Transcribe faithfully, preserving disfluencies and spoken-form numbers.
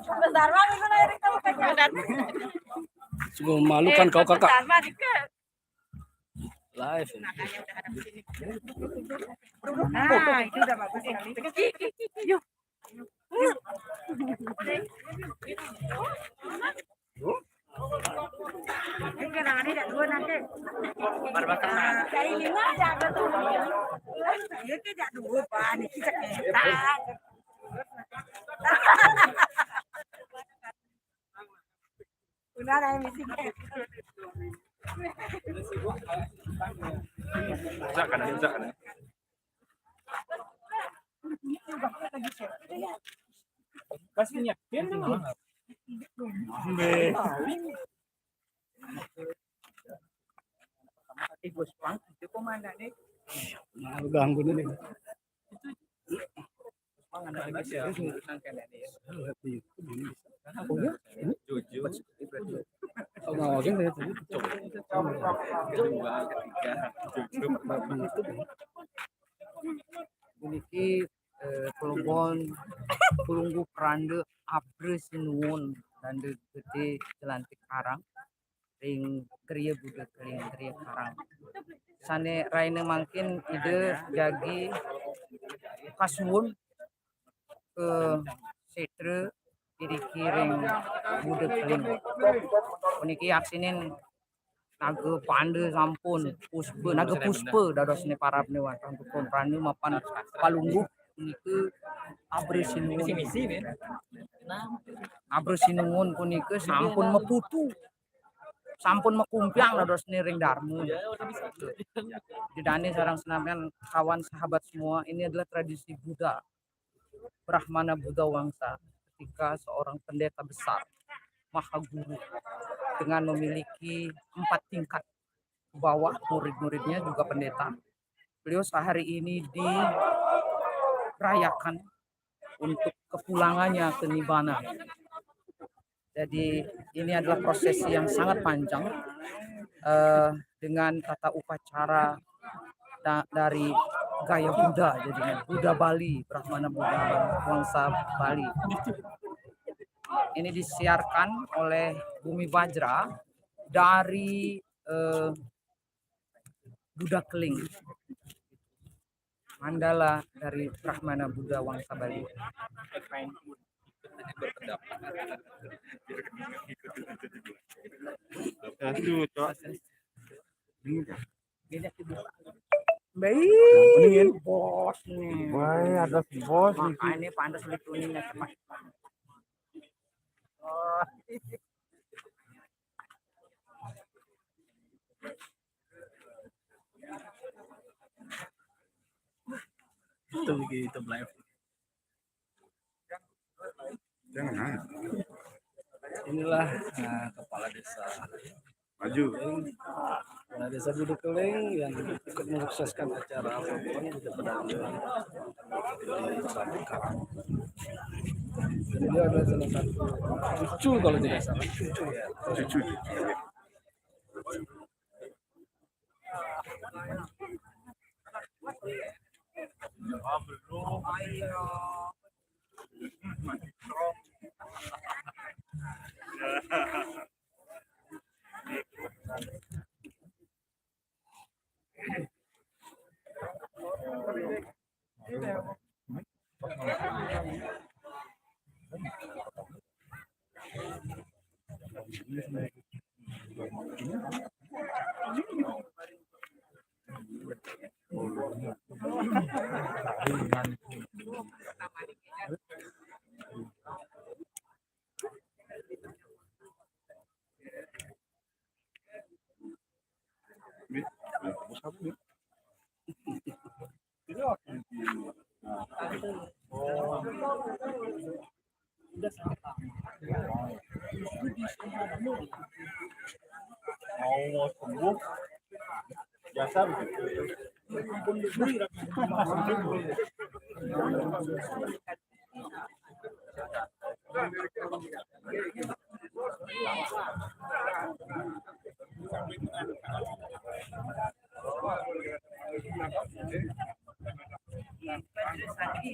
Bentar, Bang, itu naik ke. Bentar. Sungguh memalukan kau, Kakak. Bentar, Bang, Rika. Live ini. Nah, itu udah bagus sekali. Yuk. Ini kan ada dua nanti. Nah, kayak ini mah ada tuh. Iya, kayak dua, Pak. Ini kita kayak Benar, ayo, misi. Bisa kan, bisa kan. Kasih nyetir dulu. Be. Eh, Gus Pang, itu komandannya. Nah, ganggu nih. Itu Gus Pang anak Indonesia, bukan kayak ini. Oh ya? Ini? Jujur. Oh, ngawakin ya, tadi. Kedua, ketiga, jujur. Puniki, eh, Plumbon, Pelungguh Peranda, Abri Sinuwun, Dande Gede, Jelantik Karang, ring Griya Buda Keling, Griya Karang. Sane raina mangkin Ida jagi kasuwun ke setra iriki ring Buda Keling. Puniki aksinin Naga Panda sampun, Puspa, Naga Puspa dadosne parabne wantah antuk Pranda mapan Palungguh punika Abri Sinuwun. Abri Sinuwun punika sampun maputu. Sampun makumpiang dadosne ring Darma. Ida dane sareng senamian kawan sahabat semua, ini adalah tradisi Buddha, Brahmana Buddha Wangsa, ketika seorang pendeta besar, maha guru, dengan memiliki empat tingkat ke bawah, murid-muridnya juga pendeta. Beliau sehari ini dirayakan untuk kepulangannya ke Nibbana. Jadi, ini adalah prosesi yang sangat panjang, eh, dengan tata upacara da-, dari gaya Buddha, jadinya Buddha Bali, Brahmana Buddha Wangsa Bali. Ini disiarkan oleh Bumi Bajra dari, eh, Buda Keling. Mandala dari Brahmana Buddha Wangsa Bali. Aduh, Cok. Baik, bos nih. Wah, ada si bos nih. Makanya pantas dituning ya, cepat. Oh. Itu lagi itu live. Jangan nangis. Inilah, nah, kepala desa. Maju. Kepala desa Buda Keling yang ikut menyukseskan acara apapun di Padang. Jadi dia adalah salah satu cucu kalau tidak salah. Cucu ya. Cucu. Mau sembuh, biasa begitu. Padre Saki,